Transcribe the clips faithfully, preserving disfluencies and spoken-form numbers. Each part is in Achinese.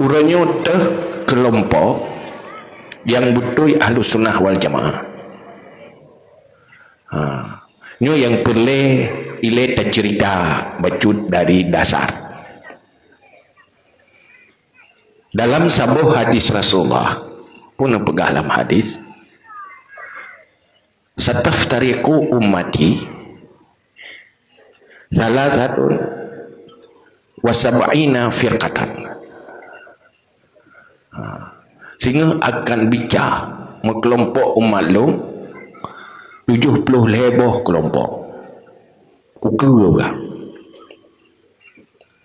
Uroe nyoe teuh keulompok nyang beutôi Ahlussunnah wal Jamaah. Ha. Nyoe nyang peureulée ilée taceurita bacut dari dasar. Dalam saboh hadis Rasulullah, peue neupeugah lam hadis, "Sataftariqu ummati salasatun wa sab'ina firqatan." Ha. Singoh akan bica meukeulompok umat lôn tujoh ploh lhée boh keulompok. Ukeue ka.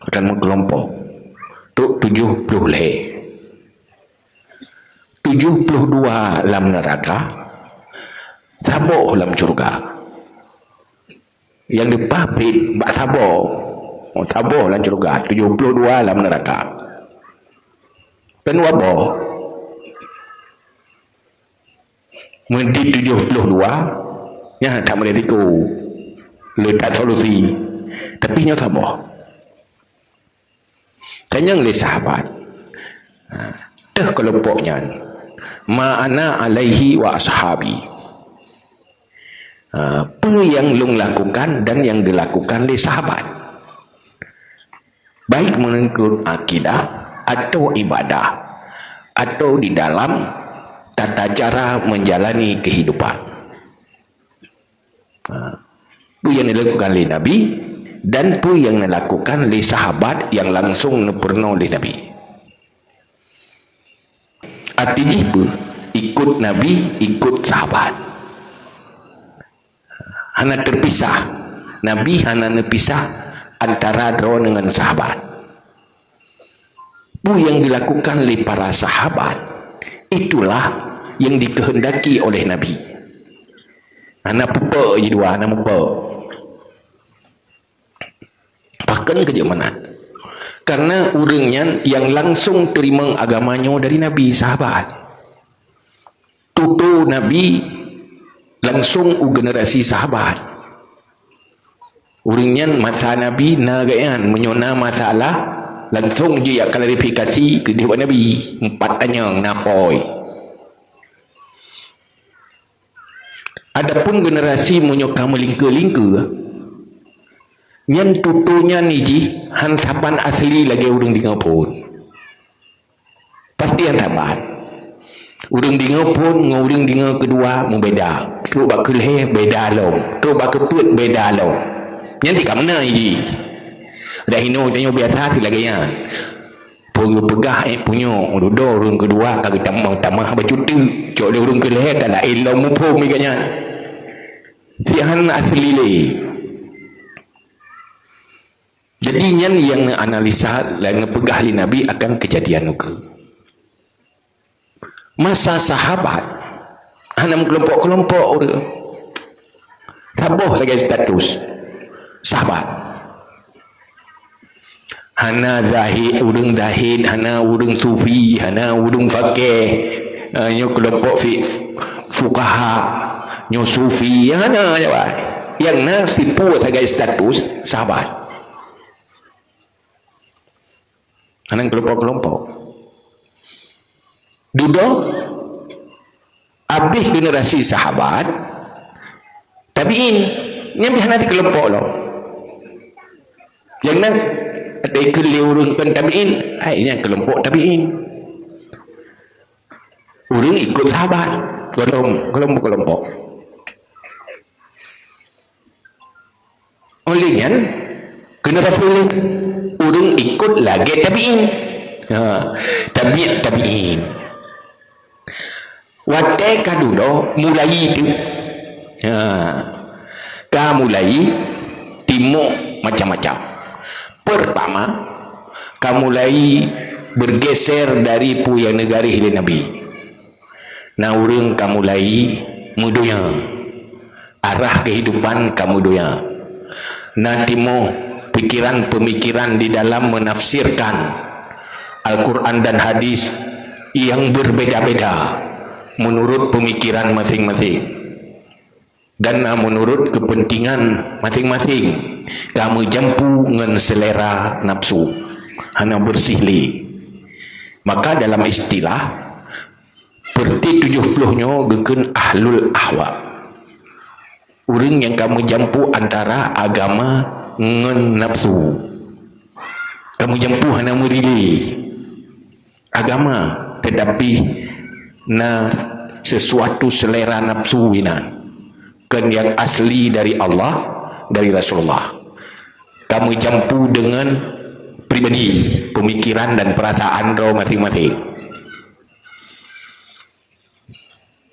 Akan meukeulompok. Trok tujoh ploh lhée. Tujoh ploh dua lam neuraka, saboh lam syeuruga. Nyang leupah pit bak saboh. Oh, saboh lam syeuruga, tujoh ploh dua lam neuraka. Kan dua boh. Meudit tujoh ploh dua, nyan that meurisiko. Le that solusi. Tapi nyoe saboh. Tanyong lé sahabat. Ha, teuh keulompok nyan. "Ma ana alaihi wa ashabi." Ha, peue nyang lôn lakukan dan nyang geulakukan lé sahabat. Baik meunurot akidah atau ibadah atau di dalam tata cara menjalani kehidupan. Ha. Peue nyang dilakukan lé Nabi dan peue nyang dilakukan lé sahabat nyang langsong neupeurunoe lé Nabi. Arti jih peue? Ikut Nabi, ikut sahabat. Hana teupisah. Nabi hana neupisah antara droe ngon sahabat. Peue nyang dilakukan lé para sahabat, itulah nyang dikehendaki oleh Nabi. Hana peupo jidua, hana meupo. Pakon keu jeuet meunan? Karena ureuëng nyan nyang langsong teurimong agama nyoe dari Nabi, sahabat. Tutoe Nabi langsong u generasi sahabat. Ureuëng nyan masa Nabi na geuh nyan, meunyoe na masalah, langsong jijak klarifikasi keudeh bak Nabi, empat tanyong na poi. Adapun generasi meunyoe ka meulingkeue-lingkeue, nyan tutoe nyan jih han saban asli lagée ureuëng deungoe phon. Pasti han saban. Ureuëng deungoe phon ngon ureuëng deungoe keudua meubeda. Trok bak keu lhée beda lom, trok bak keu peuet beda lom. Nyan tika meunan jih. Dak hinoe tanyoe biasa silagée nyan. Peue geupeugah ék punyueng, dudoe ureuëng keudua ka geutamah-tamah bacut teuk. Cok lé ureuëng keu lhée ka laén lom muphom lagée nyan. Sihan asli lé. Jadi nyan nyang neuanalisa nyang neupeugah lé Nabi akan keujadian ukeue. Masa sahabat hana meukeulumpok-keulumpok ureuëng. Saboh sagai status sahabat. Hana zahid, ureuëng zahid, hana ureuëng sufi, hana ureuëng fakih. Ah, nyoe keulompok fi-, fuqaha, nyoe sufi, hana, nyoe. Nyang na sipu sagai status sahabat. Hana keulompok-keulompok. Dudoe, abéh generasi sahabat, tabi'in, nyan pih hana dikeulompok lom. Nyang na, ada ikut lé ureuëng kon tabi'in, hai, nyan keulompok tabi'in. Ureuëng ikut sahabat, golom-, golom-, kelompok. Oleh nyan, generasi ureuëng ikut lagée tabi'in. Ha, tabi'at tabi'in. Watée ka dudoe mulai tu. Ha, ka mulai timbul macam-macam. Pertama, ka mulai bergeser dari peue nyang neugaréh lé Nabi. Na ureuëng ka mulai meudonya, arah kehidupan ka meudonya. Na timoh pikiran-pemikiran di dalam menafsirkan Al-Quran dan hadis yang berbeda-beda menurut pemikiran masing-masing. Dan na meunurot keupeuntengan maséng-maséng, ka meujampu ngon seulera nafsu, hana beureuséh lé. Maka dalam istilah, peureuti tujoh ploh nyoe geukheun ahlul ahwa. Ureuëng nyang ka meujampu antara agama ngon nafsu. Ka meujampu hana meurilée agama, tetapi na sesuatu selera nafsu inan. Kon nyang asli dari Allah, dari Rasulullah. Ka meujampu deungon pribadi, pemikiran dan perasaan droe maséng-maséng.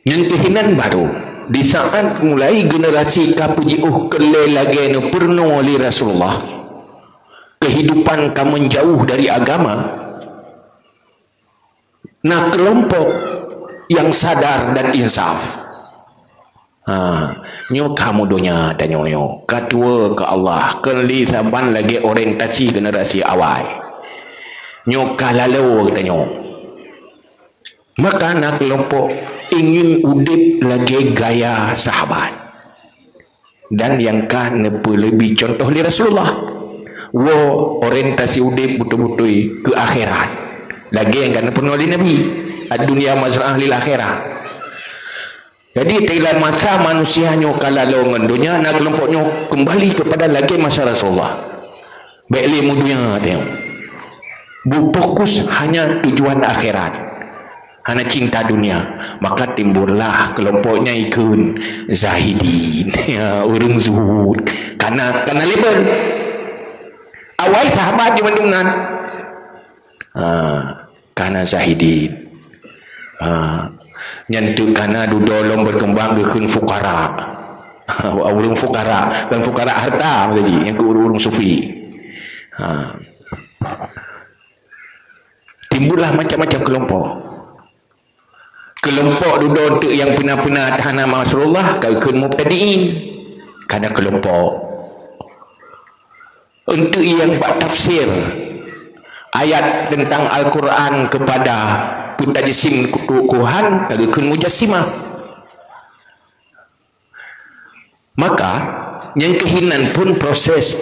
Nyang keuhinan barô, di saat mulai generasi ka peujiôh keu lé lagée neupeureunoe lé Rasulullah, kehidupan ka menjauh dari agama, na keulompok nyang sadar dan insaf. Ha, nyoe ka meudonya tanyoe nyoe, ka tuwoe keu Allah, kon lé saban lagée orientasi generasi awai. Nyoe ka laloe tanyoe. Maka na keulompok ingin udeb lagée gaya sahabat. Dan nyang ka neupeuleubi contoh lé Rasulullah. Woe orientasi udeb beutôi-beutôi keu akhirat. Lagée nyang ka neupeurunoe lé Nabi, "Ad-dunya mazra'ah lil akhirah." Jadi, dalam masa manusia nyoe ka laloe ngon donya, na keulompok nyoe keumbali keupada lagée masa Rasulullah. Bék lé meudonya teuh. Beufokus hanya tujuan akhirat. Hana cinta dunia. Maka timbullah keulompok nyan ikheun zahidin. Ya, ureuëng zuhud. Kana, kana label. Awai sahabat di mandum nan. Ha, kana zahidin. Ha, nyan teuk kana dudoe lom berkembang geukheun fukara. Ureuëng fukara, kon fukara harta tadi, nyang keu ureuëng sufi. Ha. Timbullah macam-macam keulompok. Keulompok dudoe teuk nyang peuna-peuna tahan nama Rasulullah, ka geukheun mubtadiin. Kana keulompok. Untuk nyang bak tafsir ayat tentang Al-Quran kepada peutajsim kutu Tuhan, ka geukheun mujassimah. Maka, nyang keuhinan pun proses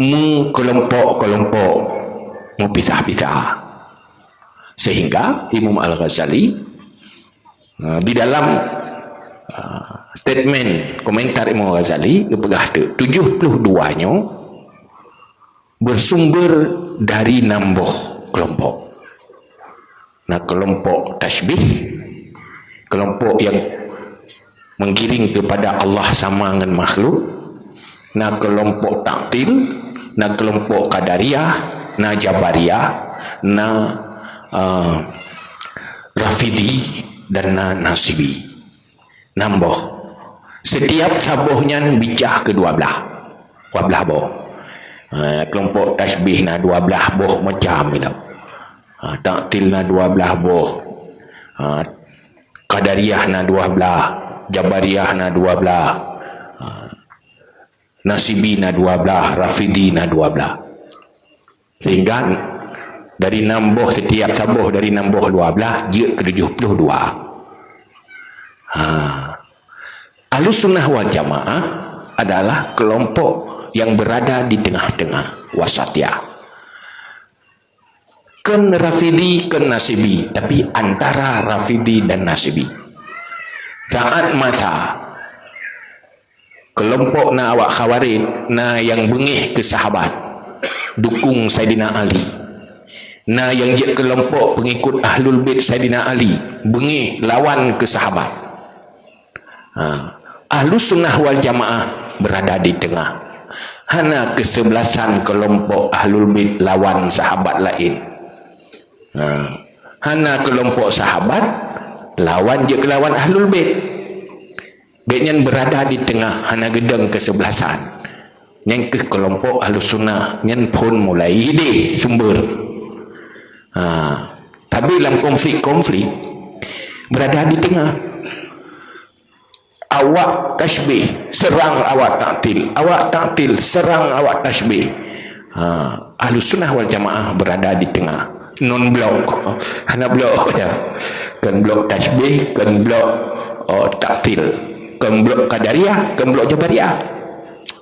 meukelompok-kelompok, meupisah-pisah. Sehingga Imam Al-Ghazali, uh, di dalam, uh, statement komentar Imam Ghazali, geupeugah teuk tujoh ploh dua nyoe bersumber dari nam boh kelompok. Na kelompok tashbih, kelompok yang menggiring kepada Allah sama ngon makhluk, na kelompok taktil, na kelompok qadariyah, na jabariyah, na, uh, rafidi, dan na nasibi. Nam boh. Setiap saboh nyan bicah keu dua blaih. Dua blaih boh. Ha, kelompok tashbih na dua blaih boh macam itu. Ha, taktil na dua blaih boh. Ha, qadariyah na dua blaih, jabariyah na dua blaih. Ha, nasibi na dua blaih, rafidi na dua blaih. Sehingga dari nam boh, setiap saboh dari nam boh dua blaih, jeuet keu tujoh ploh dua. Ha. Ahlus Sunnah wal Jamaah adalah kelompok yang berada di tengah-tengah, wasatiyah. Kon Rafidi, kon Nasibi, tapi antara Rafidi dan Nasibi. Saat masa kelompok na awak Khawarij, na nyang beungéh keu sahabat, dukung Saidina Ali. Na nyang jeuet kelompok peungikut Ahlul Bait Saidina Ali, beungéh lawan keu sahabat. Ha, Ahlus Sunnah wal Jamaah berada di tengah. Hana keusebelasan kelompok Ahlul Bait lawan sahabat laén. Ha, hana kelompok sahabat lawan jeuet keu lawan Ahlul Bait. Gobnyan berada di tengah, hana geudong keusebelasan. Nyan keuh kelompok Ahlus Sunnah, nyan phon mulai idéh sumber. Ha, tapi lam konflik-konflik, berada di tengah. Awak tashbih, serang awak taktil. Awak taktil, serang awak tashbih. Ha, Ahlus Sunnah wal Jamaah berada di tengah. Non blok. Hana blok, ya. Kon blok tashbih, kon blok, oh, taktil. Kon blok Qadariyah, kon blok Jabariyah.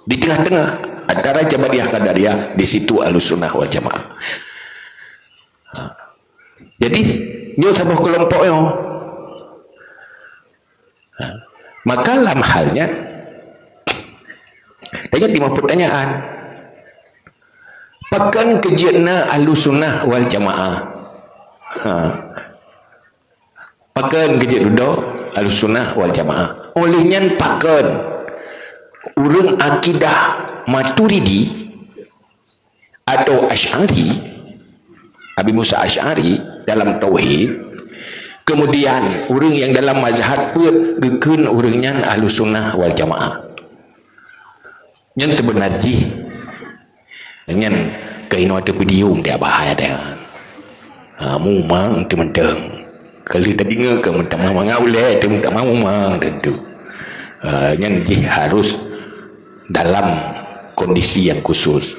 Di tengah-tengah antara Jabariyah Qadariyah, di situ Ahlus Sunnah wal Jamaah. Ha. Jadi, nyoe saboh keulompok nyoe. Ha. Maka lam hal nyan, tanyoe timbul pertanyaan, pakon keu jeuet na Ahlussunnah wal Jamaah? Ha. Pakon keu jeuet dudoe Ahlussunnah wal Jamaah? Oleh nyan pakon ureuëng akidah Maturidi atau Asy'ari, Abi Musa Asy'ari dalam tauhid, kemudian ureuëng nyang dalam mazhab peuet geukheun ureuëng nyan Ahlussunnah wal Jamaah? Nyan teubeuna jih. Nyan keunoe teupeudium tiap bahai ada. Ha, mumang teuh mantong. Kalau tadi nge ke minta mama uleh tu minta mama mumang tentu. Ha, nyan jih harus dalam kondisi yang khusus.